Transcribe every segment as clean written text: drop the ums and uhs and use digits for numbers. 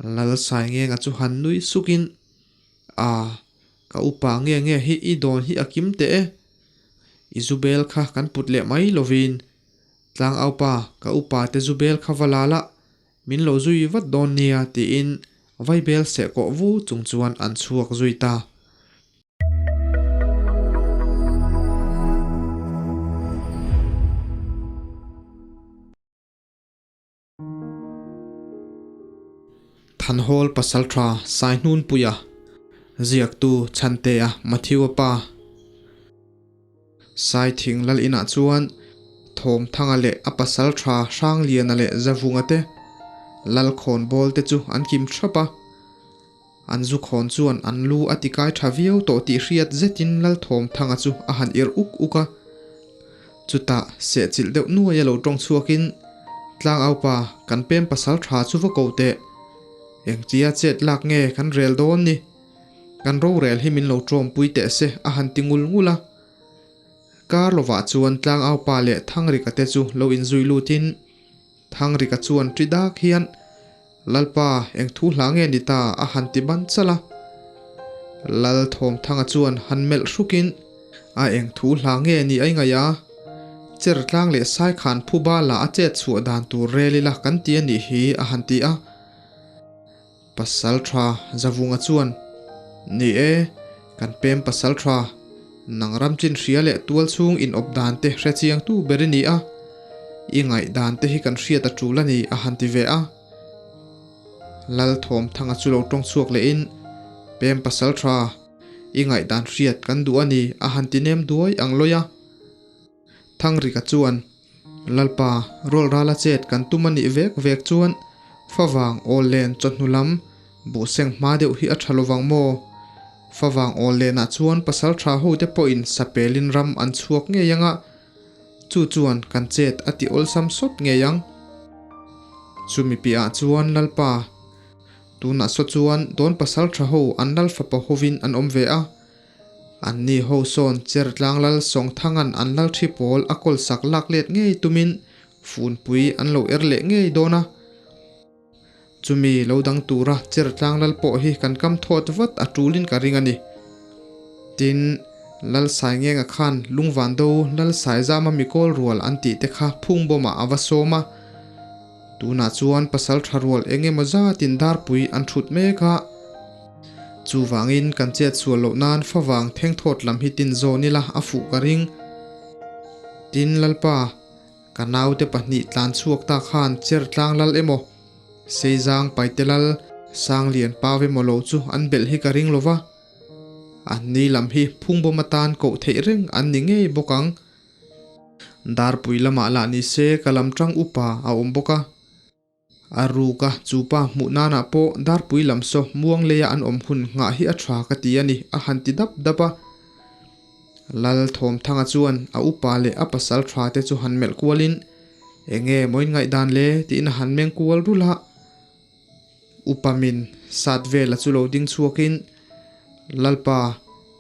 Lal Saingenga chu han nui sukin, A, ka upa nge nge hi i dawn hi a kim teh e. I zu bel kha kan put leh mai lovin. Tlangaupa, ka upa te zu bel kha va la la, min lo zui vat dawn nia tiin vaibel seh kawh vu chung chuan an chhuak zui ta. Thanhawl Pasaltha Saihnunpuia Ziaktu Chhantea Matthew-a pa Saithing lal inah chuan Thawmthanga leh a pasaltha Hrangliana leh Zavunga te lal khawnbawl te chu an kim thap a. An zu khawn chuan an lu a tikai tha viau tawh tih hriat zetin Lalthawmthanga chu a han irh uk uk a. Chutah sehchilh deuh nuai a lo tawng chhuakin, Tlangaupa, kan pem pasal tha chu va ko teh. Engtia chet lak nge kan rel dawn ni? Kan rorel hi min lo tawmpui teh se a han ti ngul ngul a. Kar lovah chuan Tlangaupa leh Thangrika te chu lo inzui lutin, Thangrika chuan ṭi dak hian, Lalpa, eng thu hla nge ni ta? a han ti ban chalh a. Lal Thawmthanga chuan han melh hrukin, A eng thu hla nge ni ai ngaih a? Cher tlang leh sai khan phuba la a chet chhuah dan tur rel ila kan ti a nih hi, a han ti a. Pasalṭha Zavunga chuan, Ni e, kan pem pasalṭha, nang ram chin hria leh tual chhung inawp dan te hre chiangtu ber i ni a, i ngaih dan te hi kan hriat a ṭul a ni, a han ti ve a. Lal Thawmthanga chu lo ṭawng chhuak lehin, Pem pasalṭha, i ngaihdan hriat kan duh a ni, a han ti nem duai ang lawi a. Thangrika chuan, Lalpa, rawl rala chet kan tum a nih vek vek chuan favang awl len chawhnu lam buhseng hma deuh hi a tha lovang maw? Favang awl lenah chuan pasal tha hote pawhin sapelin ram an chhuak ngei ang a, chu chuan kan chet a ti awlsam sawt ngei ang. Chumi piahah chuan Lalpa, tunah saw chuan dawn pasal tha ho an lal fapa hovin an awm ve a, Anni ho sawn cher tlang lal Sawngthanga'n an lal thi pawl a kawl sak lak let ngei tumin funpui an lo er leh ngei dawn a. Chumi lo dang tura cher tlang lal pawh hi kan kam thawt vat a tulin ka ring a ni. Tin, Lal Saingenga khan Lungvando Lal Saizama mikawl rual an tih te kha phungbawmah a va sawm a. Tunah chuan pasal tha rual eng emaw zatin darpui an thut mek a. Chuvangin kan chet sual loh nan favang thengthawt lam hi tin zawn ila a fuh ka ring. Tin Lalpa, ka naute pahnih tlan chhuak ta khan cher tlang lal emaw, Seizang paite lal, Sanglian pau emaw lo chu an belh hi ka ring lova. An ni lam hi phungbawm atan koh theih reng an ni ngei bawk ang. Darpui lamah lah ni se ka lam tang upa a awm bawk a. A ruk a, chu pa hmuh nanah pawh Darpui lam saw muang leia an awm hun nghah hi a tha ka ti a ni, a han ti dap dap a. Lal Thawmthanga chuan a upa leh a pasal tha te chu han melh kualin, Enge maw in ngaihdan le? tiin a han meng kual rulh a. Upa min sat vela chu lo ding chhuakin, Lalpa,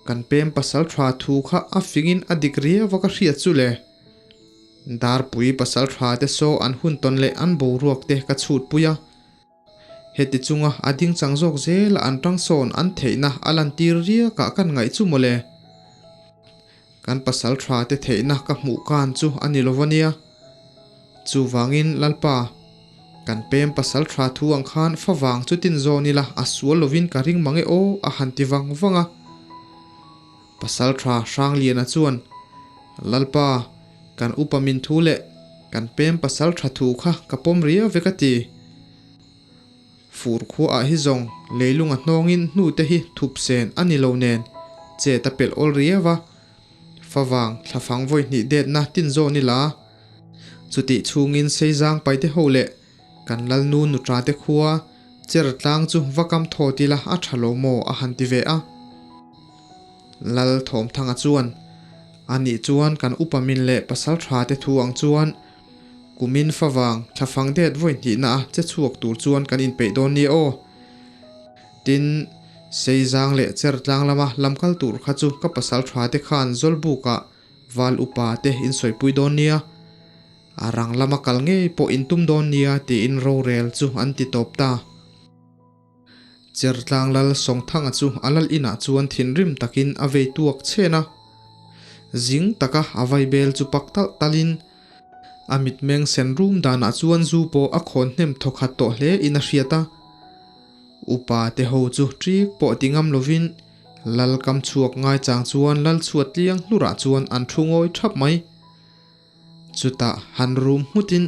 kan pem pasal tha thu kha a fingin a dik riau a ka hriat chu le. Darpui pasal tha te saw an hun tawn leh an boruak te ka chhut pui a. Heti chunga a ding chang zawk zela an tang sawn an theihna a lantir riakah kan ngaih chu mawle. Kan pasal tha te theihna ka hmuh kan chu a ni lo va nia. Chuvangin Lalpa, kan pem pasal tha thu ang khan favang chu tin zawn ila a sual lovin ka ring mang e aw a han ti vang vang a. Pasal tha Hrangliana chuan, Lalpa, kan upa min thu leh kan pem pasal tha thu kha ka pawm riau ve ka ti. Fur khuaah hi zawng leilunga hnawngin hnute hi thup sen a ni lo nen chet a pelh awl riau a. Favang thlafang vawi hnih detna tin zawn ila. Chutih chhungin Seizang paite ho leh kan Lalnu nutra te khua cher tlang chu va kam thawt ila a tha lo maw a han ti ve a. Lal Thawmthanga chuan, Anih chuan kan upa min leh pasal tha te thu ang chuan kumin favang thlafang det vawi hnihna a che chhuak tur chuan kan inpeih dawn nia aw. Tin, Seizang leh cher tlang lama lamkal tur kha chu ka pasal tha te khan Zawlbukah Val upa te in sawipui dawn nia, a rang lama kal ngei pawh in tum dawn nia tiin rorel chu an ti tawp ta. Chertlang lal Sawngthanga chu a lal inah chuan thinrim takin a vei tuak chhen a. Zing taka a vaibel chu pak talh talhin a mitmeng sen rum danah chuan zu pawh a khawn hnem thawkhat tawh hle in a hriat a. Upa te ho chu ṭik pawh ti ngam lovin lal kam chhuak ngaichang chuan lal chhuat tliang hlurah chuan an thu ngawi ṭhap mai. Chutah han rum nghutin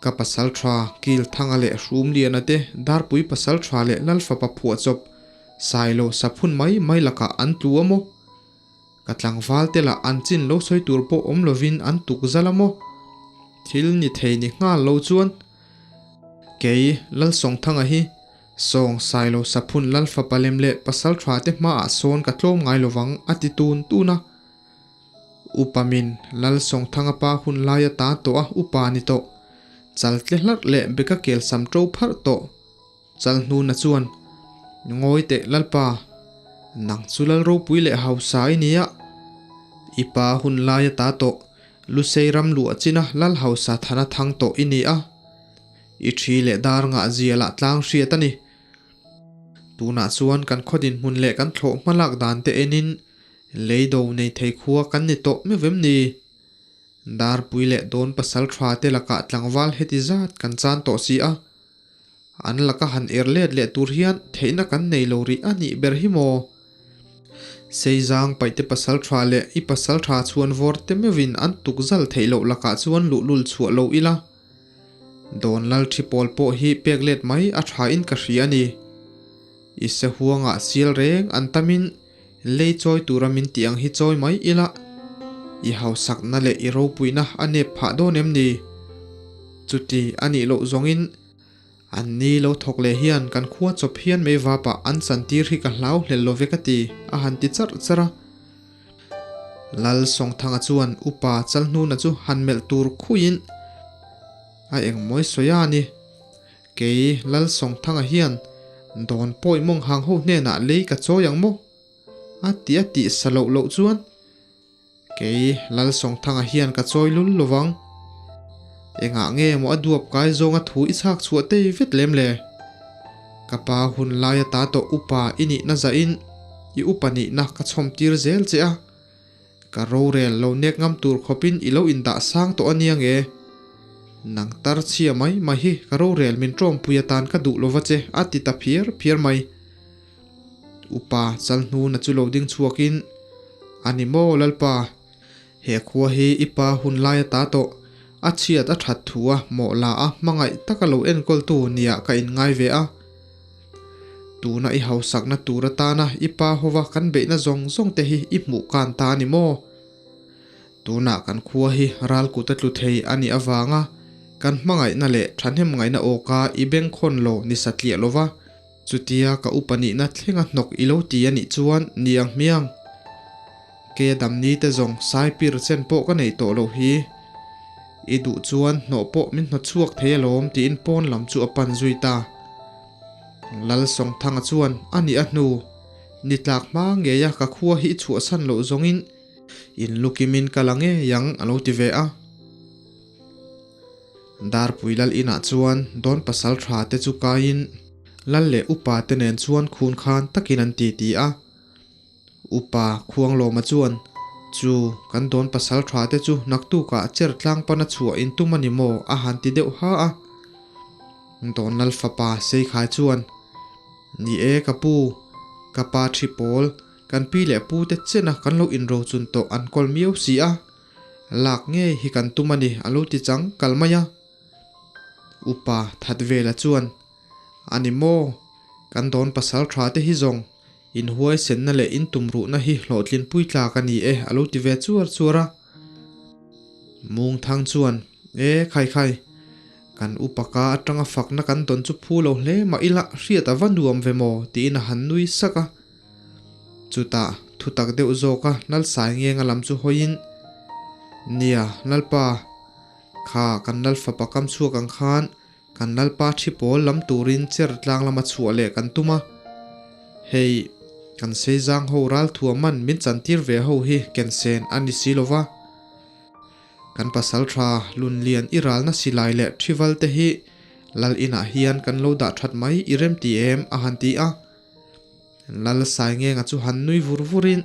ka pasal tha Kilthanga leh Hrumliana te Darpui pasal tha leh Lalfapa phuahchawp Sailo saphun mai mai lakah an tlu a maw? Ka tlangval te lah an chin lo sawi tur pawh awm lovin an tuk zal a maw? Thil ni thei ni nghal lo chuan kei Lalsawngthanga hi Sawng Sailo saphun Lalfapa lem leh pasal tha te hmaah sawn ka tlawm ngai lovang a ti tun tun a. Upa min Lalsawngthanga pa hun lai ata tawh a upa ni tawh. Chal tle hlarh leh beka kel sam to pharh tawh. Chal hnuna chuan, Ngawi teh Lalpa, nang chu Lal ropui leh hausa i nia. I pa hun lai ata tawh Lusei ram luah china Lal hausa thana thang tawh i ni a. I thi leh dar ngah zia lah tlang hriat a ni. Tunah chuan kan khaw dinhmun leh kan thlawh hmalak dan te enin Lei do nei thei khua kan ni tawh meuh em ni? Darpui leh dawn pasal tha te lakah tlangval heti zat kan chan tawh si a. An laka han er let leh tur hian theihna kan nei lo rih a nih ber hi maw? Seizang paihte pasal tha leh i pasal tha chhuan vawr te meuhin an tuk zal theih loh lakah chuan luhlul chhuah lo ila. Dawn lal thi pawl pawh hi pek let mai a tha in ka hria a ni. I sahuangah sial reng an tamin lei chawi tura min tih ang hi chawi mai ila, i hausakna leh i ropuina a nep phah dawn em ni? Chuti a nih loh zawngin an ni lo thawk leh hian kan khua chawp hian mei vapah an chantir hi ka hlau hlel lo ve ka ti, a han ti charh charh a. Lal Sawngthanga chuan upa Chalhnuna chu han melh tur khuiin a engmawi sawi a ni. Kei Lalsawngthanga hian dawn pawi mawng hang ho hnenah lei ka chawi ang maw? A ti a tih sa loh loh chuan kei Lalsawngthanga hian ka chawi lul lo vang. Engah nge maw a duap kai zawnga thu i chhak chhuah tei vet lem le? Ka pa hun lai ata tawh upa i nihna zahin i upa nihna ka chhawm tir zel che a. Ka rorel lo nek ngam tur khawpin i lo indah sang tawh a nia nge? Nang tar chhia mai mai hi ka rorel min tawmpui atan ka duh lova che a ti ta phiar phiar mai. Upa Chalhnuna chu lo ding chhuakin, A ni maw Lalpa, he khua hi i pa hun lai ata tawh, a chhiat a that thu a mawh la a hmangaih taka lo enkawltu niah ka inngai ve a. Tuna i hausakna tur atana i pa hova kan beihna zawng zawng te hi i hmuh kan ta a ni maw? Tunah kan khua hi ral kut a tlu thei a nih avanga kan hmangaihna leh thahnem ngaihna awka i bengkhawn lo ni satliah lova, chutia ka upa nihna thlenga hnawk i lo ti a nih chuan ni ang hmiang. Kei a damni te zawng saipir chen pawh ka neih tawh loh hi. I duh chuan hnawh pawh min hnawt chhuak thei alawm tiin pawn lam chu a pan zui ta. Lalsawngthanga chuan a nih a hnu, ni tlak hma ngeia ka khua hi i chhuahsan loh zawngin in lukimin ka la ngei ang a lo ti ve a. Darpui lal inah chuan dawn pasal tha te chu kaiin lal leh upa te nen chuan khun khan takin an titi a. Upa Khuanglawma chuan, Chu, kan dawn pasal tha te chu naktukah cher tlang pana chhuah in tum a ni maw? a han ti deuh ha a. Dawn Lal fapa Seikhai chuan, Ni e ka pu, ka pa thi pawl, kan pi leh pu te chena kan lo inrochun tawh an kawl miau si a, lak ngei hi kan tum a ni a lo ti chang kal mai a. Upa Thatvela chuan, A ni maw, kan dawn pasal tha te hi zawng Inhuaisenna leh intumruhna hi hlawhtlinpui tlak a ni e, a lo ti ve chuar chuar a. Mungthang chuan, E, khai khai, kan upa ka atanga fakna kan dawn chu phu lo hle mah ila hriat a va nuam ve maw, tiin a han nui sak a. Chutah, thutak deuh zawka Lalsai ngenga lam chu hawiin, Nia, Lalpa, kha kan Lalfapa kam chhuak ang khan Kan Lalpa thi pawl lam turin cher tlang lama chhuah leh kan tum a, hei kan seizang ho ralthuam man min chantir ve ho hi kensen a ni si lova. Kan pasal tha Lunlian i ralna silai leh thival te hi Lal inah hian kan lo dah that mai i rem ti em? a han ti a. Lal Saingenga chu han nui vur vurin,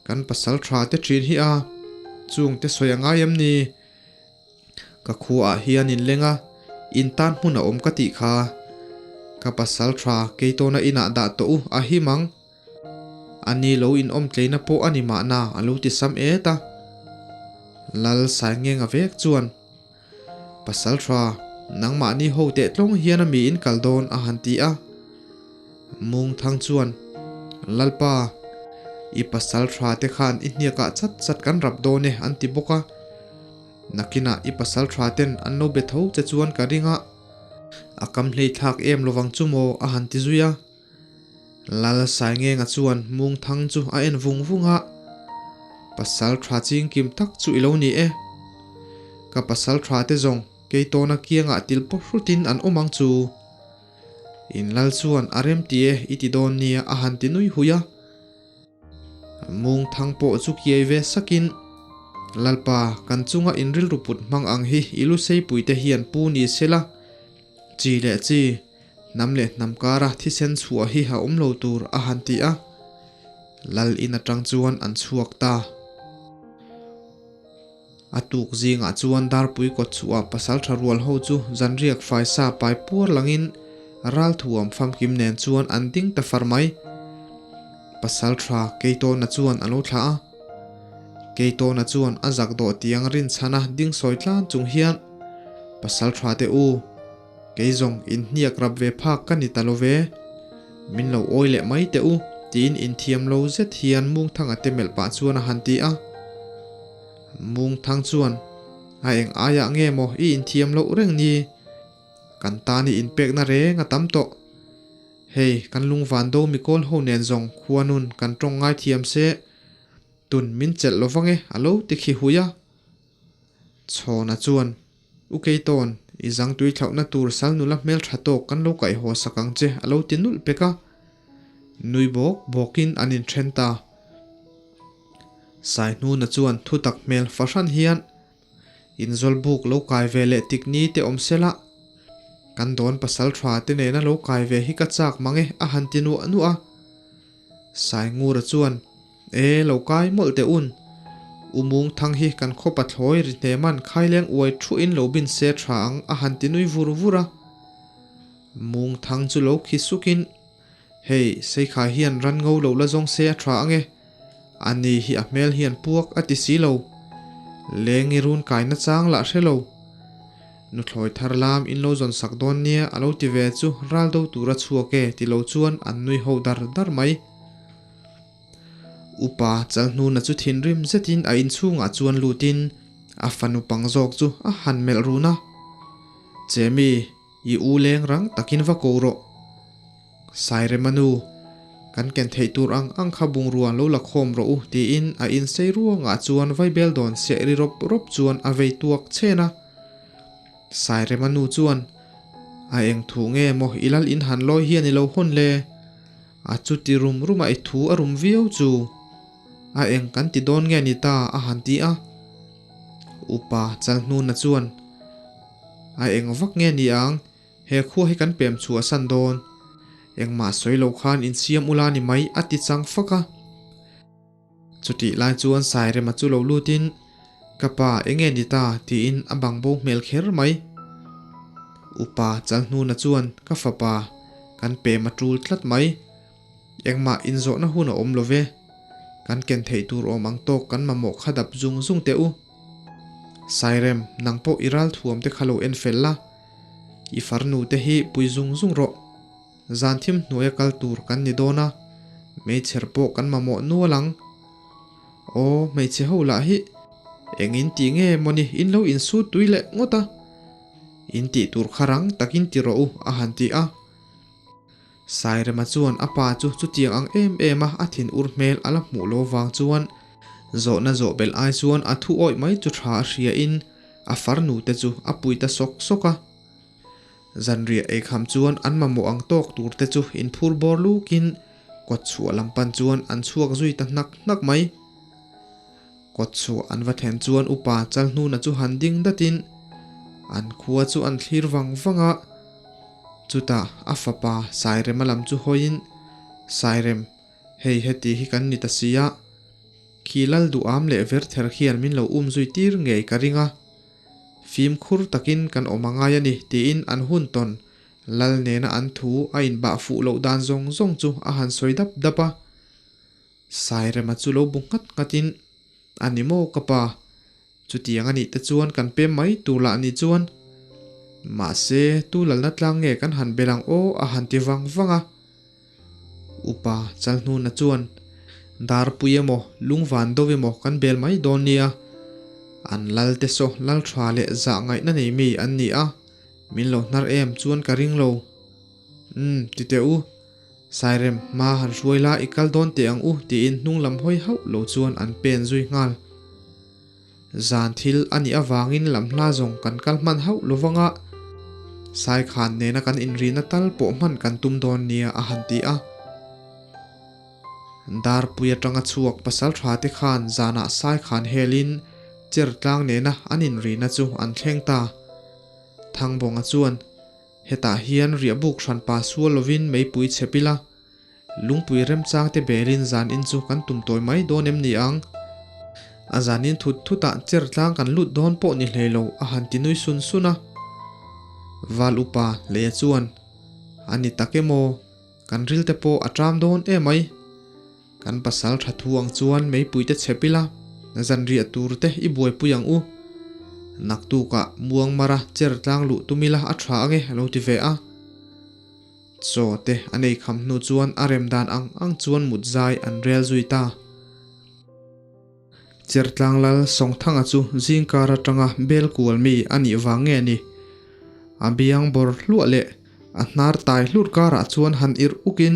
Kan pasal tha te thin hi a, chungte sawi a ngai em ni? Ka khuaah hian in leng a, in tan hmun a awm ka tih kha. Ka pasal tha Keitawna inah dah tawh u a him ang. A ni lo in awm tleina pawh a ni mahna a lo ti sam et a. Lal Saingenga vek chuan, Pasal tha, nangmahni ho teh tlawng hian a mi in kal dawn a han ti a. Mungthang chuan, Lalpa, i pasal tha te khan i hniakah chat chat kan rap dawn e an ti bawk a. Nakinah i pasal tha ten an lo be tho che chuan ka ring a, a kam hlei thlak em lovang chu maw a han ti zui a. Lal Saingenga chuan Mungthang chu a en vung vung a, Pasal tha chingkim tak chu i lo ni e. Ka pasal tha te zawng Keitawna kiangah til pawh hrutin an awm ang chu. In lal chuan a rem ti e i ti dawn nia a han ti nui hui a. Mungthang pawh chu kiai ve sakin, Lalpa, kan chunga in rilru put hmang ang hi i lu seipuite hian pu ni se la, chi leh chi, hnam leh hnam kara thisen chhuah hi a awm lo tur a han ti a. Lal in atang chuan an chhuak ta. A tuk zingah chuan Darpui kawtchhuah pasaltha rual ho chu zanriak faisa pai puar langin ralthuam famkim nen chuan an ding ta far mai. Pasaltha Keitawna chuan a lo thlah a. Keitawna chuan a zak dawh tiang rinchhana ding sawi tlan chung hian, Pasaltha te u, kei zawng inhniak rap ve phak ka ni ta lo ve. Min lo awi leh mai teh u, tiin inthiam lo zet hian Mungthanga te melh pah chuan a han ti a. Mungthang chuan, A eng aiah nge maw i inthiam loh reng ni? Kan tan i inpekna reng a tam tawh. Hei, kan lungvan do mikawl ho nen zawng khuanun kan tawng ngaithiam se, tun min chelh lo vang e, a lo ti khi hui a. Chhawna chuan, U Keitawn, i zang tui thlauhna tur sal nula hmel tha tawk kan lo kaih haw sak ang che, a lo ti nulh pek a. Nui bawk bawkin an inthen ta. Saihnuna chuan thutak hmel fahran hian, Inzawlbuk lo kai ve leh tik ni te awm sela, kan dawn pasal tha te nena lo kai ve hi ka chak mang e, a han ti nuah nuah a. Saingura chuan, E, lo kai mawlh teh un. U Mungthang hi kan khaw pathlawi ri hneman khaileng uai thuin lo bin se tha ang, a han ti nui vur vur a. Mungthang chu lo khi sukin, Hei, Seikhai hian ran ngo lo la zawng se a tha ang e. Ani hi a hmel hian puak a ti si lo. Lengi run kaina chang lah hre lo. Nuthlawi thar lam in lo zawn sak dawn nia a lo ti ve chu ral do tura chhuak e ti lo chuan an nui ho dar dar mai. Upa Chalhnuna chu thinrim zetin a inchhungah chuan lutin a fanu pang zawk chu a han melh run a. Chemi, i u leng rang takin va ko rawh. Sairema nu, kan ken theih tur ang ang kha bungrua lo la khawm rawh u tiin a insei ruangah chuan vaibel dawn siah ri rawp rawp chuan a vei tuak chen a. Sairema nu chuan, A eng thu nge maw i lal in han lawi hian i lo hawn le? A chuti rum ruma i thu a rum viau chu. A eng kan ti dawn nge ni ta a han ti a. Upa Chalhnuna chuan, A eng vak nge ni ang? He khua hi kan pem chhuah san dawn. Engmah sawi lo khan insiam ula ni mai a ti chang fak a. Chutih lai chuan Sairema chu lo lutin, Ka pa enge ni ta? tiin a bang bo hmel kher mai. Upa Chalhnuna chuan, Ka fapa, kan pem a tul tlat mai. Engmah inzawhna hun a awm lo ve. Kan ken theih tur awm ang tawk kan mamawh kha dap zung zung teh u. Sairem, nang pawh i ralthuam te kha lo en fel la. I farnu te hi pui zung zung rawh. Zan thim hnuaia kal tur kan ni dawn a, hmeichher pawh kan mamawh nual ang. Aw, hmeichhe ho lah hi eng in tih nge mawni in lo insut tui leh ngawt a. In tih tur kha rang takin ti rawh u a han ti a. Sairema chuan a pa chu chutiang ang em em a a thin ur hmel a la hmuh lo vang chuan zawhna zawh belh ai chuan a thu awih mai chu tha a hria in a farnu te chu a pui ta sawk sawk a. Zanriah eikham chuan an mamawh ang tawk tur te chu inphur bawr lukin kawtchhuah lam pan chuan an chhuak zui ta hnak hnak mai. Kawtchhuah an va thlen chuan upa Chalhnuna chu han ding datin. An khua chu an thlir vang vang a, chutah a fapa Sairema lam chu hawiin, Sairem, hei heti hi kan ni ta si a, khi lal duham leh verther hian min lo um zui tir ngei ka ring a, fimkhur takin kan awm a ngai a ni tiin an hun tawn lal nena an thu a inbah fuh loh dan zawng zawng chu a han sawi dap dap a. Sairema chu lo bu nghat nghatin, A ni maw ka pa? Chutiang a nih te chuan kan pem mai tur lah ni chuan. Mahse, tu lalna tlang nge kan han bel ang aw a han ti vang vang a. Upa Chalhnuna chuan, Darpui emaw, lungvan do emaw kan bel mai dawn nia. An lal te saw lal tha leh zah ngaihna nei mi an ni a, min lo hnar em chuan ka ring lo. Umm, ti teh u. Sairem, hma han hruai la i kal dawn teh ang u tiin hnung lam hawi hauh lo chuan an pen zui nghal. Zan thil a nih avangin lam hla zawng kan kal hman hauh lo vang a, Saikhan nena kan inrihna tal pawh hman kan tum dawn nia a han ti a. Darpui atanga chhuak pasal tha te khan zanah Saikhan helin cher tlang nena an inrihna chu an thleng ta. Thangbawnga chuan. Hetah hian riahbuk hranpa sual lovin meipui chhe pil a, lungpui remchang te belin zanin chu kan tum tawi mai dawn em ni ang? A zanin thut thutah cher tlang kan lut dawn pawh ni hlei lo a han ti nui sun sun a. Val upa Leia chuan, A ni tak emaw, kan ril te pawh a ṭam dawn emai. Kan pasal tha thu ang chuan meipui te chhe pil a, zanriah tur te i buaipui ang u. Naktukah muang mara cher tlang luh tum ila a tha ange a lo ti ve a. Chaw te a nei kham hnu chuan a rem dan ang ang chuan mut zai an rel zui ta. Chertlang lal Sawngthanga chu zingkar atanga bel kual mi a nih vang nge ni? A biang bawr hluah leh a hnar tai hlur karah chuan han irh ukin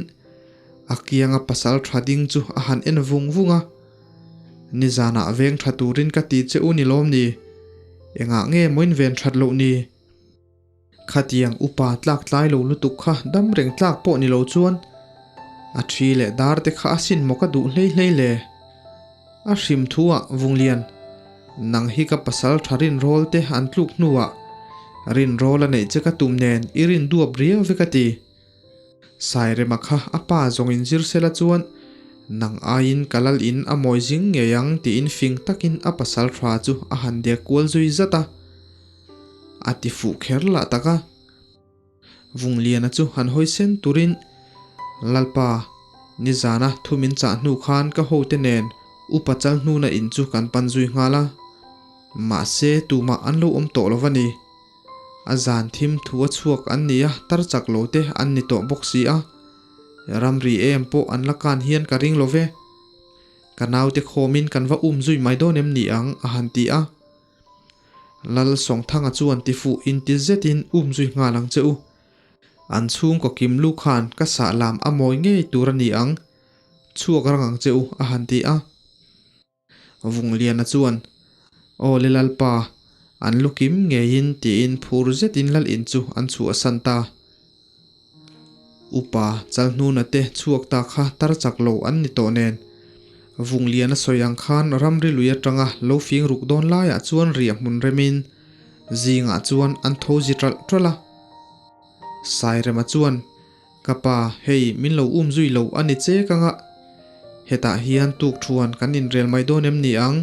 A kianga pasal tha ding chu a han en vung vung a, Nizanah veng tha turin ka ti che u ni lawm ni? Engah nge mawiin ven that loh ni? Khatiang upa tlak tlai lo lutuk kha dam reng tlak pawh ni lo chuan a thi leh dar te kha a sin maw ka duh hlei hlei le? A hrim thu ah Vunglian, nang hi ka pasal tha rinrawl te an tluk hnuah rinrawl a neih che ka tum nen i rin duap riau ve ka ti. Sairema kha a pa zawng in zir sela chuan nang aiin ka lal in a mawi zing ngei ang tiin fing takin a pasal tha chu a han dek kual zui zat a. A ti fuh kher lah tak a. Vungliana chu han hawi sen turin Lalpa, nizana thu min chah hnu khan ka hote nen upa chal hnuna in chu kan pan zui nghal a. Mahse tumah an lo awm tawh lo va ni. A zan thim thu a chhuak an ni a, tar chak lo te an ni tawh bawk si a. Ramri em pawh an la kan hian ka ring lo ve. Ka naute khawmin kan va um zui mai dawn em ni ang a han ti a. Lal Sawngthanga chuan ti fuh inti zetin um zui nghal ang che u. An chhungkaw kim lu khan ka sah lam a mawi ngei tur a ni ang. Chhuak rang ang che u a han ti a. Vungliana chuan, Aw le Lalpa, an lu kim ngeiin tiin phur zetin lal in chu an chhuahsan ta. Upa Chalhnuna te chhuak ta kha tar chak lo an ni tawh nen, Vungliana sawi ang khan ramri lui atanga lo fing ruk dawn laiah chuan riah hmun remin zingah chuan an tho zi ṭalh ṭalh a. Sairema chuan, Ka pa, hei min lo um zui lo a ni che ka ngah. Hetah hian tuk thuan kan inrel mai dawn em ni ang?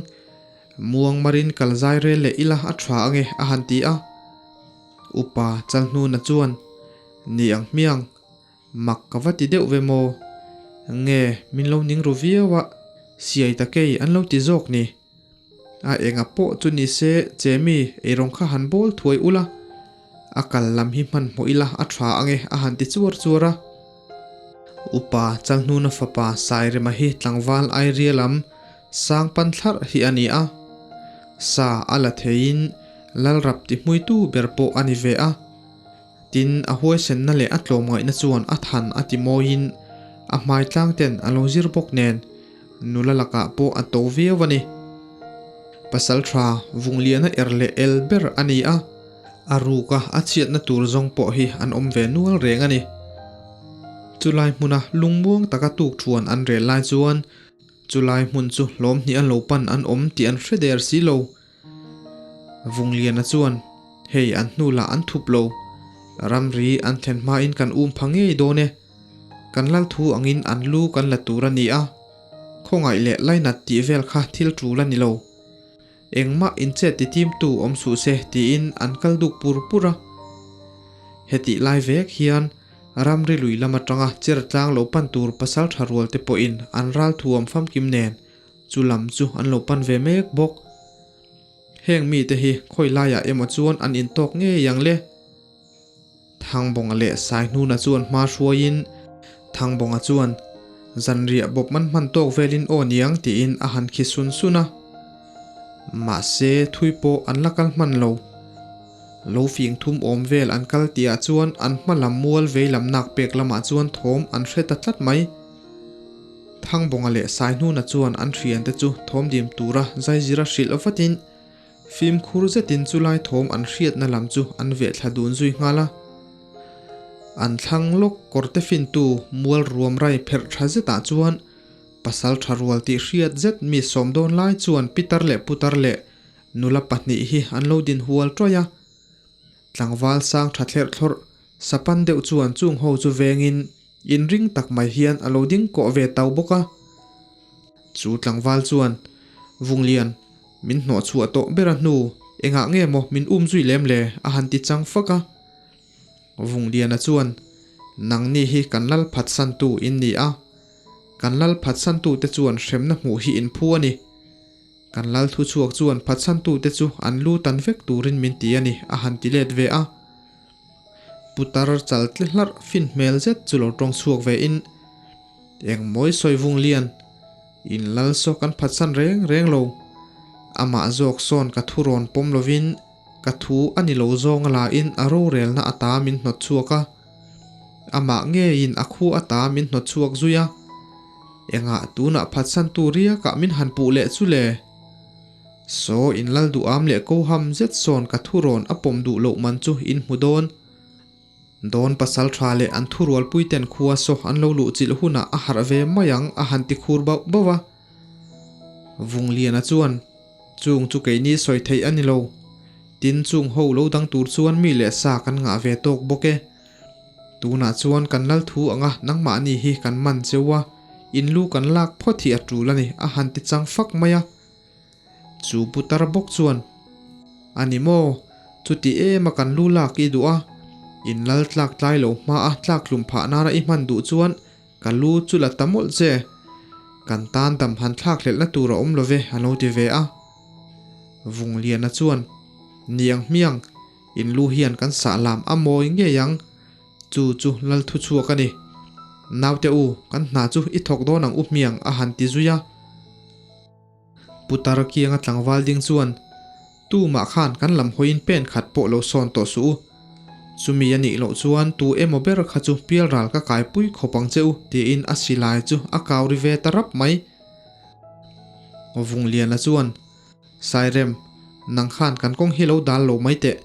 Muang marin kal zai rel leh ila a tha ange a han ti a. Upa Chalhnuna chuan, Ni ang hmiang, mak ka va ti deuh ve maw? Nge min lo ning ru viau a, siai ta kei an lo ti zawk ni. A enga pawh chu ni se Chemi eirawng kha han bawl thuai ula, a kal lam hi hmanhmawh ila a tha ange a han ti chuar chuar a. Upa Chalhnuna fapa Sairema hi tlangval Airia lam sang pan thlarh hi a ni a, sa a la theiin Lalrap ti hmuitu ber pawh a ni ve a. Tin, a huaisenna leh a tlawmngaihna chuan a than a ti mawiin a hmai tlang ten a lo zir bawk nen nula lakah pawh a to viau a ni. Pasal tha Vungliana er leh el ber a ni a, a ruka a chhiatna tur zawng pawh hi an awm ve nual reng a ni. Chulai hmuna lungmuang taka tuk thuan an rel lai chuan chulai hmun chu hlawm hnih a lo pan an awm tih an hre der si lo. Vungliana chuan, Hei an hnu lah an thup lo. Ramri an thlen hmain kan um pha ngei dawn e. Kan lal thu angin an lu kan la tur a ni a. Khawngaih leh lainat tih vel kha thil tul a ni lo. Engmah inchet ti timtu awm suh se tiin an kal duk pur pur a. Hetih lai vek hian ramri lui lam atanga cher tlang lo pan tur pasal tha rual te pawhin an ral thuam famkim nen chu lam chu an lo pan ve mek bawk. Heng mite hi khawi laiah emaw chuan an intawk ngei ang le. Thangbawnga leh Saihnuna chuan hma hruaiin Thangbawnga chuan, Zanriah bawp man hman tawk velin aw niang tiin a han khi sun sun a. Mahse, thui pawh an la kal hman lo. Lo fing thum awm vel an kal tihah chuan an hma lam mual vei lam nak pek lamah chuan thawm an hre ta tlat mai. Thangbawnga leh Saihnuna chuan an thiante chu thawmdim tura zaizira hrilh vatin, Fimkhur zetin chulai thawm an hriatna lam chu an veh thla dun zui nghal a. An thlang lawk kawrte fintu mual ruam rai pherh tha zetah chuan pasal tha rual tih hriat zet mi sawm dawn lai chuan pitar leh putar leh nula pahnih hi an lo din hual ṭawih a. Tlangval sang tha thlerh thlawrh sapan deuh chuan chung ho chu vengin inring tak mai hian a lo ding kawh ve tau bawk a. Chu tlangval chuan, Vunglian, min hnawh chhuah tawh ber a hnu, engah nge maw min um zui lem le? a han ti chang fak a. Vungliana chuan, Nangni hi kan lal phatsantu in ni a, kan lal phatsantute chuan hremna hmuh hi in phu a ni. Kan lal thu chhuak chuan phatsantute chu an lu tan vek turin min ti a ni, a han ti let ve a. Putar chal tle hlarh fin hmel zet chu lo tawng chhuak ve in, Engmawi sawi vung lian, in lal saw kan phatsan reng reng lo. Amah zawk sawn ka thu rawn pawm lovin ka thu a ni lo zawng a la in a rorelna ata min hnawt chhuak a. Amah ngeiin a khu ata min hnawt chhuak zui a. Engah tunah phatsantu riakah min han puh leh chu le? Saw in lal duham leh koham zet sawn ka thu rawn a pawm duh loh man chu in hmu dawn. Dawn pasal tha leh an thurualpui ten khua saw an lo luh chilh hunah a harh ve mai ang a han ti khur bauh bauh a. Vungliana chuan, Chung chu keini sawi theih a ni lo. Tin chung ho lo dang tur chuan mi leh sa kan ngah ve tawk bawk e. Tunah chuan kan lal thu anga nangmahni hi kan man cheu a, in lu kan lak phawt hi a tul a ni a han ti chang fak mai a. Chu putar bawk chuan, A ni maw? Chuti ema kan lu lak i duh a, in lal tlak tlai lo hma a tlak tlum phah nana i hman duh chuan ka lu chu la ta mawlh che. Kan tan dam han thlak hlelhna tur a awm lo ve a lo ti ve a. Vungliana chuan, Niang hmiang, in lu hian kan sah lam a mawi ngei ang. Chu chu lal thu chhuak a ni. Naute u, kan hna chu i thawk dawn ang u hmiang a han ti zui a. Putar kianga tlangval ding chuan, Tumah khan kan lam hawiin pen khat pawh lo sawn tawh suh u. Chumi a nih loh chuan tu emaw ber kha chu pialral ka kaipui khawp ang che u, tiin a silai chu a kau ri ve ta rap mai. Vungliana chuan, Sairem, nang khan kan kawng hi lo dal lo mai teh.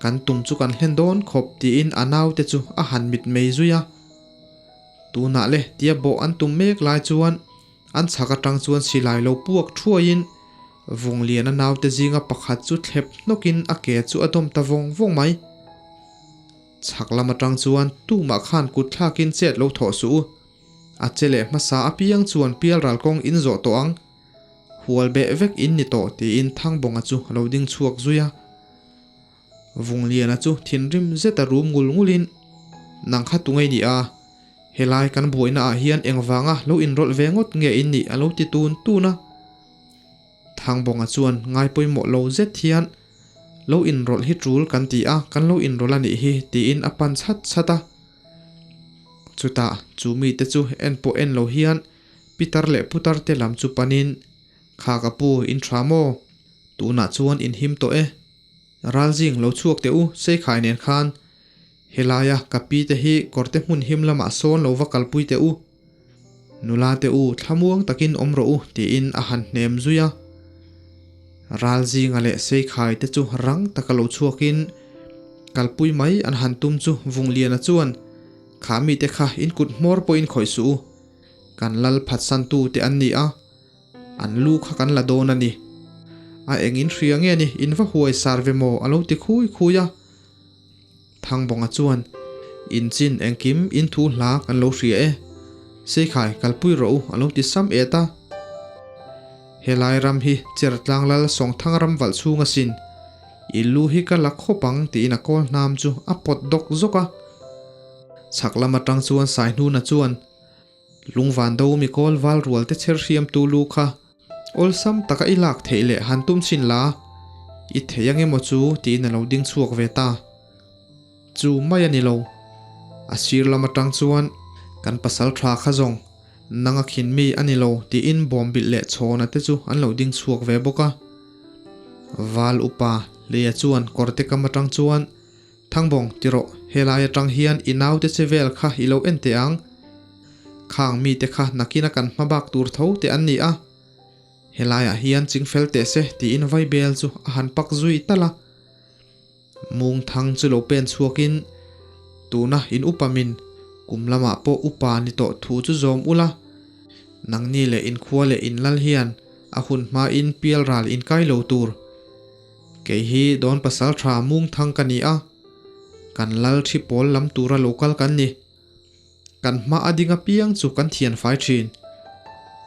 Kan tum chu kan hlen dawn khawp, tiin a naute chu a han mitmei zui a. Tunah le tia bawh an tum mek lai chuan An chhak atang chuan silai lo puak thuaiin Vungliana naute zinga pakhat chu thlep hnawkin a ke chu a dawm ta vawng vawng mai. Chhak lam atang chuan tumah khan kut thlakin chet lo thawh suh u. A che leh hmasa apiang chuan pialral kawng in zawh tawh ang. Hual beh vek in ni tawh tiin Thangbawnga chu a lo ding chhuak zui a. Vungliana chu thinrim zeta rum ngul ngulin, Nang kha tungei ni a, helai kan buaina ah hian engvanga lo inrawlh ve ngawt nge in nih a lo ti tun tun a. Thangbawnga chuan ngai pawimawh lo zet hian, Lo inrawlh hi tul kan ti a, kan lo inrawlh a nih hi tiin a pan chhat chhat a. Chutah chu mite chu en pawh en lo hian Pitar leh Putar te lam chu panin, Kha ka pu, in tha maw? Tunah chuan in him tawh e. Ralzing lo chhuak teh u, Seikhai nen khan. Helaia ka pi te hi kawrte hmun him lamah sawn lo va kalpui teh u. Nula te u, thlamuang takin awm rawh u, tiin a han hnem zui a. Ralzinga leh Seikhai te chu rang taka lo chhuakin kalpui mai an han tum chu Vungliana chuan, Kha mite kha in kut hmawr pawhin khawih suh u. Kan lal phatsantu te an ni a. An lu kha kan la dawn a ni. A eng in hria nge ni, in va huai sar ve maw a lo ti khui khui a. Thangbawnga chuan, In chin engkim in thu hla kan lo hria e. Seikhai kalpui rawh u a lo ti sam et a. Helai ram hi Chertlang lal Sawngthang ram valh chhung asin. I lu hi ka la khawp ang tiin a kawl hnam chu a pawt dawk zawk a. Chhak lam atang chuan Saihnuna chuan, Lungvan do mi kawl val rual te chher hriam tu lu kha awlsam taka i lak theih leh han tum chhin la, i thei ang emaw chu tiin a lo ding chhuak ve ta. Chu mai a ni lo. A sir lam atang chuan kan pasal tha kha zawng nang a khin mi a ni lo tiin bawmbilh leh chhawna te chu an lo ding chhuak ve bawk a. Val upa Leia chuan kawrte kam atang chuan Thangbawng, ti rawh, helai atang hian i naute che vel kha i lo en teh ang. Khang mite kha nakina kan hma bak tur tho te an ni a. Helaiah hian chingfel teh se tiin vaibel chu a han pak zui tal a. Mungthang chu lo pen chhuakin, Tuna in upa min, kum lamah pawh upa ni tawh thu chu zawm ula. Nangni leh inkhua leh inlal hian a hun hmain pialral inkai lo tur. Kei hi dawn pasal tha mungthang ka ni a, kan lal thi pawl lam tura lo kal kan ni. Kan hma a ding apiang chu kan thian fai thin.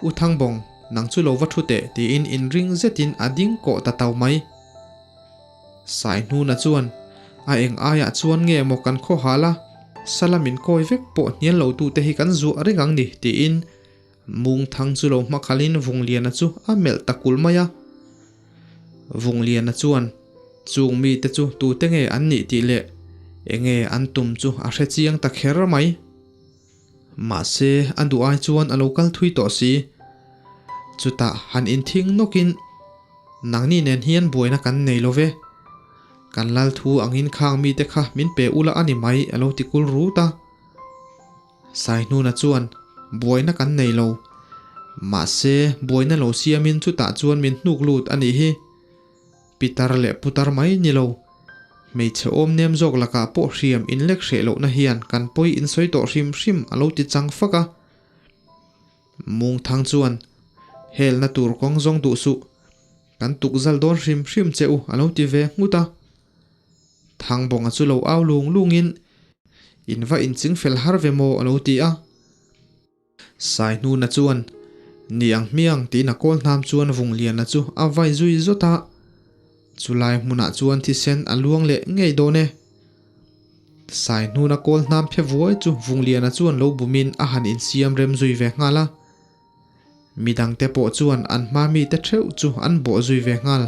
U Thangbawng, nang chu lo va thu teh tiin inring zetin a ding kawh ta tau mai. Saihnuna chuan, A eng aiah chuan nge maw kan khaw hal a, sala min kawi vek pawh hnial lo tute hi kan zuah reng ang ni tiin Mungthang chu lo hmakhalin Vungliana chu a melh ta kulh mai a. Vungliana chuan chung mite chu tute nge an nih tih leh enge an tum chu a hre chiang ta kher mai. Mahse a duh ai chuan a lo kal thui tawh si. Chutah han inthing nawkin nangni nen hian buaina kan nei lo ve. Kan lal thu angin khang mite kha min pe ula a ni mai a lo ti kul rut a. Saihnuna chuan, Buaina kan nei lo. Mahse, buaina lo siamin chutah chuan min hnuk lut a nih hi. Pitar leh putar mai ni lo. Hmeichhe awm nem zawk lakah pawh hriam inlek hreh lohna hian kan pawi insawi tawh hrim hrim a lo ti chang fak a. Mungthang chuan, Helna tur kawng zawng duh suh. Kan tukzal dawn hrim hrim che u a lo ti ve nghut a. Thangbawnga chu lo au lung lungin, In va inching fel har ve maw? a lo ti a. Saihnuna chuan, Ni ang hmiang tiin a kawl hnam chuan Vungliana chu a vai zui zawt a. Chulai hmunah chuan thisen a luang leh ngei dawn e. Saihnuna kawl hnam phe vuai chu Vungliana chuan lo bumin a han insiam rem zui ve nghal a. Midangte pawh chuan an hma mite theuh chu an bawh zui ve nghal.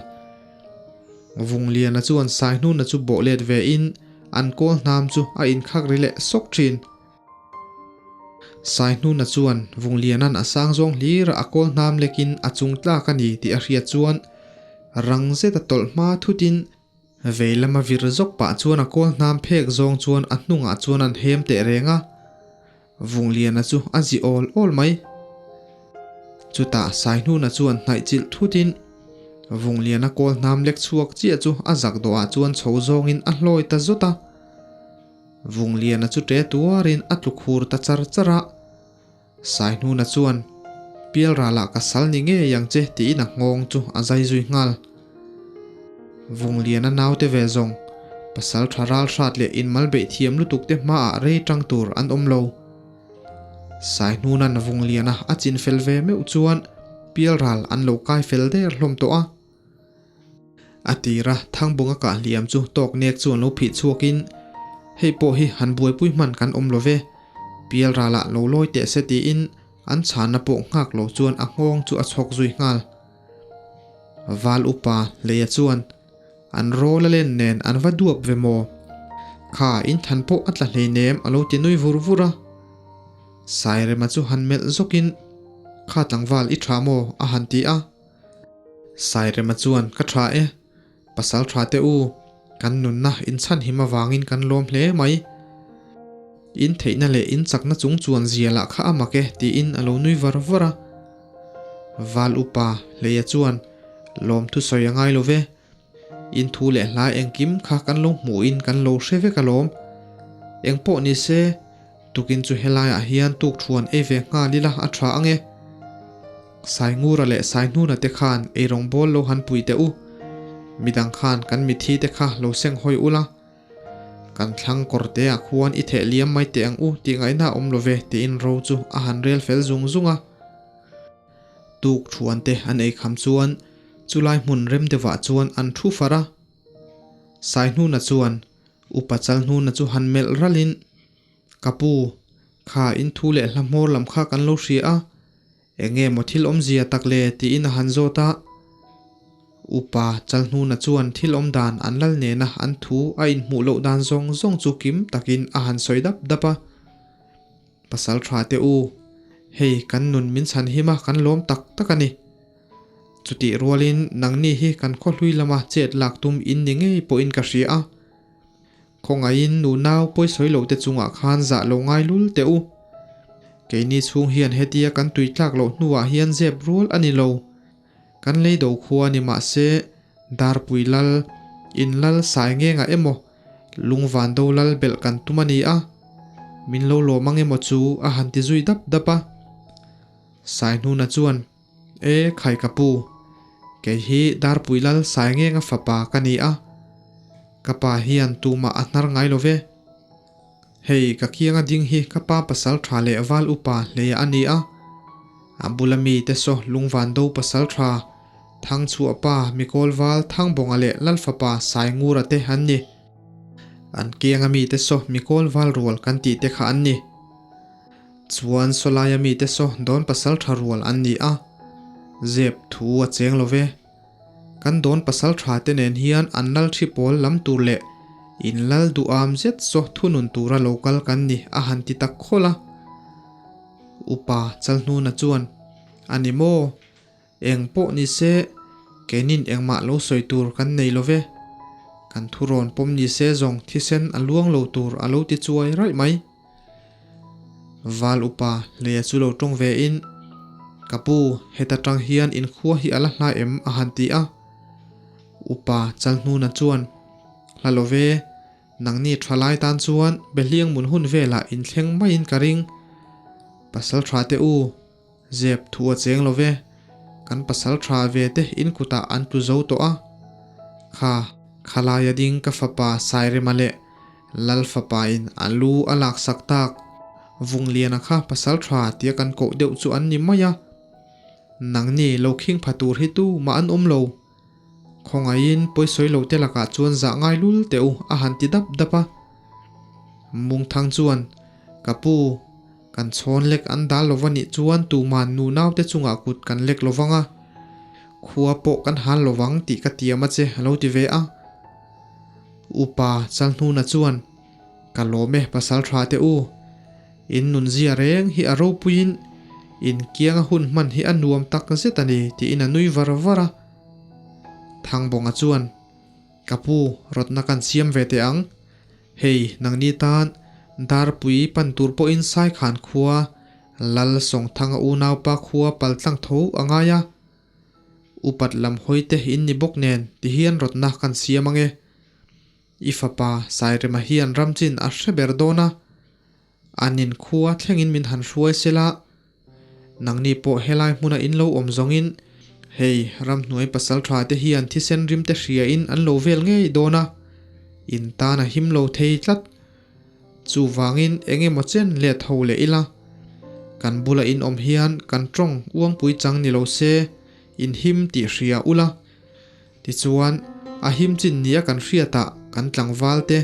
Vungliana chuan Saihnuna chu bawh let ve in an kawl hnam chu a inkhak ri leh sawk thin. Saihnuna chuan Vungliana'n a sang zawng hlir a a kawl hnam lekin a chung tlak a ni tih a hriat chuan rang zeta tawlh hma thutin vei lama vir zawk pah chuan a kawl hnam phek zawng chuan a hnungah chuan an hem teh reng a. Vungliana chu a zi awl awl mai. Chutah Saihnuna chuan hnaih chilh thutin Vungliana kawl hnam lek chhuak chiah chu a zak dawhah chuan chho zawngin a hlawi ta zawt a. Vungliana chu ṭe tuarin a tlu khur ta char char a. Saihnuna chuan, Pialralah ka sal ni ngei ang che tiin a nghawng chu a zai zui nghal. Vungliana naute ve zawng, pasal tha ral hrat leh inmal beih thiam lutuk te hmaah rei tang tur an awm lo. Saihnuna'n Vungliana a chin fel ve meuh chuan pialral an lo kai fel der hlawm tawh a. A tira Thangbunga kah hliam chu tawk nek chuan lo phih chhuakin, Hei pawh hi han buaipui hman kan awm lo ve, pialralah lo lawi teh se tiin an chhanna pawh nghak lo chuan a nghawng chu a chhawk zui nghal. Val upa Hleia chuan, An rawl a len nen an va duap ve maw? Kha in than pawh a tla hleinem a lo ti nui vur vur a. Sairema chu han melh zawkin, Kha tlangval i tha maw? a han ti a. Sairema chuan, Ka tha e. Pasal tha te u, kan nunna in chhanhim avangin kan lawm hle mai. In theihna leh in chakna chung chuan zia lah kha a mak e, tiin a lo nui var var a. Val upa Hleia chuan, Lawm thusawi a ngai lo ve. In thu leh hla engkim kha kan lo hmuhin kan lo hre vek alawm. Engpawh ni se, tukin chu helaiah hian tuk thuan ei ve nghal ila a tha ang e. Saingura leh Saihnuna te khan eirawngbawl lo han pui teh u. Midang khan kan mithi te kha lo seng hawi ula. Kan thlang kawr te ah khuan i theh liam mai teh ang u tih ngaihna a awm lo ve tiin ro chu a han rel fel zung zung a. Tuk thuan te an ei kham chuan chulai hmun rem deuhah chuan an thu far a. Saihnuna chuan upa Chalhnuna chu han melh ralhin, Ka pu, kha in thu leh hla hmawr lam kha kan lo hria a, enge maw thil awmzia tak le tiin a han zawt a. Upa Chalhnuna chuan thil awm dan an lal nena an thu a inhmuh loh dan zawng zawng chu kim takin a han sawi dap dap a. Pasal tha te u, hei kan nun min chhan him a kan lawm tak tak a ni. Chutih rualin nangni hi kan khawhlui lama chet lak tum in ni ngei pawhin ka hria a. Khawngaihin nunau pawisawi loh te chungah khan zah lo ngai lul teh u. Keini chhung hian hetia kan tui tlak loh hnuah hian zep rual a ni lo. Kan lei do khua ni mah se Darpui lal, in lal sai ngengah emaw lungvan do lal belh kan tum a ni a, min lo lawm ang emaw chu a han ti zui dap dap a. Saihnuna chuan. E khai ka pu, kei hi Darpui lal Saingenga fapa ka ni a, ka pa hian tumah a hnar ngai lo ve. Hei ka kianga ding hi ka pa pasal tha leh val upa hleia a ni a, a bula mi te saw lungvan do pasal tha Thangchhuah pa Mikawl val Thangbawnga leh Lal fapa Saingura te an ni. An kianga mi te saw Mikawl val rual kan tih te kha an ni. Chuan sawlaia mite saw dawn pasal tha rual an ni a, zep thu a cheng lo ve. Kan dawn pasal tha te nen hian an lal thi pawl lam tur leh in lal duham zet saw thunun tura lo kal kan ni a han ti tak khawlh a. Upa Chalhnuna chuan, A ni maw? Eng pawh ni se, keinin engmah lo sawi tur kan nei lo ve. Kan thurawn pawm ni se zawng thisen a luang lo tur a lo ti chuai raih mai. Val upa Hleia chu lo tawng ve in, Ka pu, heta tang hian inkhua hi a la hla em? a han ti a. Upa Chalhnuna chuan, Hla lo ve, nangni tha lai tan chuan Behliang mun hun velah inthleng maiin ka ring. Pasal tha te u, Zep thu a cheng lo ve, kan pasal tha ve te in kutah an tlu zo tawh a. Kha, khalaia ding ka fapa Sairema leh Lal fapa in a lu a lak sak tak. Vungliana kha pasal tha tia kan koh deuh chu an ni mai a. Nangni lo khing pha tur hi tu mah an awm lo. Khawngaihin pawisawi lo te lakah chuan zah ngai lul teh u a han ti dap dap a. Mungthang chuan, Ka pu, kan chhawn lek an dal lova nih chuan tuman nu naute chungah kut kan lek lovang a, khua pawh kan hal lovang tih ka tiam a che a lo ti ve a. Upa Chalhnuna chuan, Ka lawm e pasal tha teh u, in nunzia reng hi a ropuiin in kianga hun hman hi a nuam tak zet a ni tiin a nui var var a. Thangbawnga chuan, Ka pu, rawtna kan siam ve teh ang. Hei, nangni tan Darpui pan tur pawhin Saikhan khua, Lal Sawngthanga unaupa khua paltlang tho a ngai a. Upat lam hawi te in ni bawk nen tihian rawtna kan siam ang e. I fapa Sairema hian ramchin a hre ber dawn a, an in khua thlengin min han hruai sela, nangni pawh helai hmuna in lo awm zawngin hei ramhnuai pasal tha te hian thisen rim te hriain an lo vel ngei dawn a, in tan a him lo thei tlat. Chuvangin eng emaw chen let ho leh ila, kan bula in awm hian kan tawng uangpui chang ni lo se, in him tih hria ula. Tichuan, a him chin nia kan hriatah kan tlangval te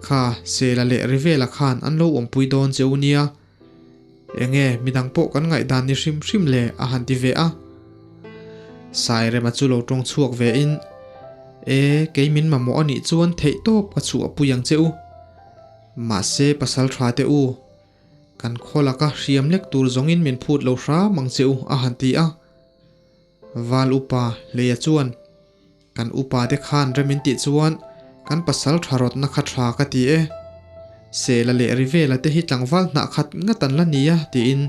kha Sela leh Rivela khan an lo awmpui dawn che u nia. Enge midang pawh kan ngaihdan ni hrim hrim le a han ti ve a. Sairema chu lo tawng chhuak ve in, E, kei min mamawh a nih chuan theih tawp ka chhuah pui ang che u. Mahse pasal tha te u, kan khaw laka hriam lek tur zawngin min phut lo hram ang che u a han ti a. Val upa Hleia chuan, Kan upa te khan rem in tih chuan kan pasal tha rawtna kha tha ka ti e. Sela leh Rivela te hi tlangval hnah khat ngat an la nia tiin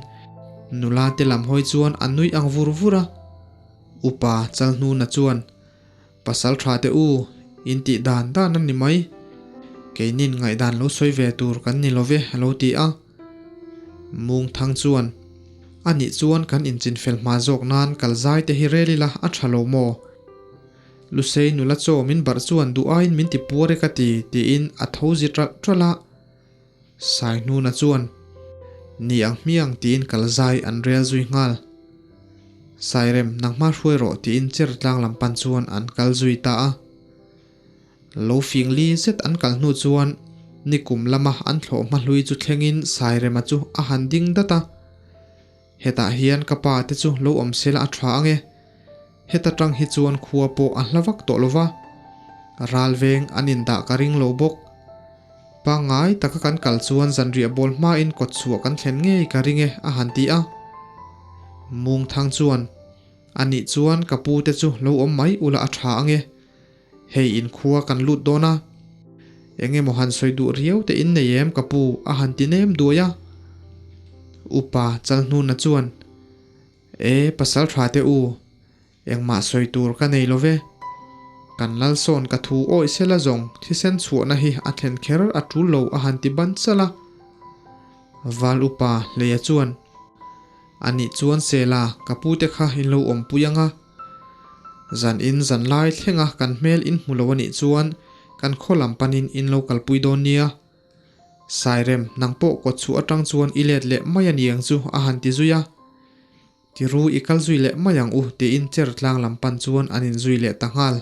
nula te lam hawi chuan a nui ang vur vur a. Upa Chalhnuna chuan, Pasal tha te u, in tih dan dan a ni mai. Keinin ngaihdan lo sawi ve tur kan ni lo ve a lo ti a. Mungthang chuan. A nih chuan kan inchinfel hma zawk nan kal zai te hi rel ila a tha lo maw? Lusei nula chaw min barh chuan duh aiin min ti puar e ka ti, tiin a tho zi ṭalh ṭalh a. Saihnuna chuan, Ni ang hmiang tiin kal zai an rel zui nghal. Sairem, nangma hruai rawh tiin cher tlang lam pan chuan an kal zui ta a. Lo fing li zet an kal hnu chuan nikum lama an thlawh hma hlui chu thlengin Sairema chu a han ding dat a. Hetah hian ka pa te chu lo awm sela a tha ang e. Heta tang hi chuan khua pawh a hla vak tawh lo va, ral veng an indah ka ring lo bawk. Pangngai taka kan kal chuan zanriah bawl hmain kawt chhuah kan thlen ngei ka ring e a han ti a. Mungthang chuan, A nih chuan ka pu te chu lo awm mai ula a tha ang e. Hei in khua kan lut dawn a, eng emaw han sawi duh riau te in nei em ka pu a han ti nem duai a. Upa Chalhnuna chuan, E pasal tha te u, engmah sawi tur ka nei lo ve. Kan lalsawn ka thu awih sela zawng thisen chhuahna hi a thlen kher a tul lo a han ti ban chalh a. Val upa Hleia chuan, A nih chuan Sela, ka pu te kha in lo awmpui ang a. Zan in zan lai thlenga kan hmel in hmu lo a nih chuan kan khaw lam panin in lo kalpui dawn nia. Sairem, nang pawh kawt chhuah atang chuan i let leh mai a ni ang chu a han ti zui a. Tiru i kal zui leh mai ang u tiin cher tlang lam pan chuan an in zui leh ta nghal.